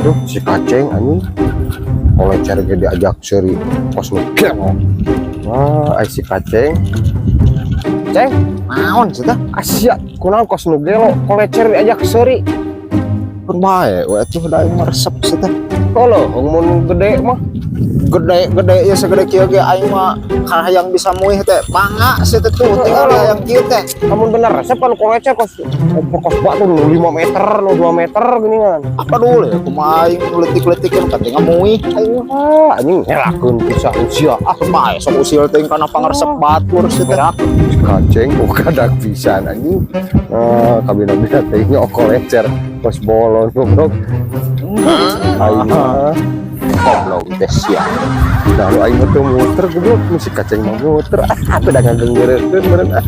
Tuh si kaceng anjing. Kolecer ge diajak seuri kos nu gelo. Wah, ai si kaceng. Ceng, Naon sih teh? Asia kunaon kos nu gelo kolecer diajak seuri. Pun bae we atuh, da aing mah resep sih teh. Halo, mun gede mah. Gede gede ya, segede kieu ge aing mah hayang bisa muih teh. Mangga sih teh, tuh tinggal yang kieu teh. Lamun bener resep kan kolecer kos kos batu nu 5 meter, nu 2 meter gini kan. Apa dulu ya, kumaha aing leutik-leutikeun ka teh muih aing mah. Ah, anjing ngelakeun pisan sia. Ah, bae sok usil teh kana pangaresep batur sih teh. Berak kaceng buka dak pisan anjing. Ah, kabina-bina teh nya kolecer kos bolon goblok. Aing mah Goblok teh sia. Nah, lu aing mah teu muter goblok, mesti kaceng mah muter. Ah, beda ngagenggerekeun meureun ah.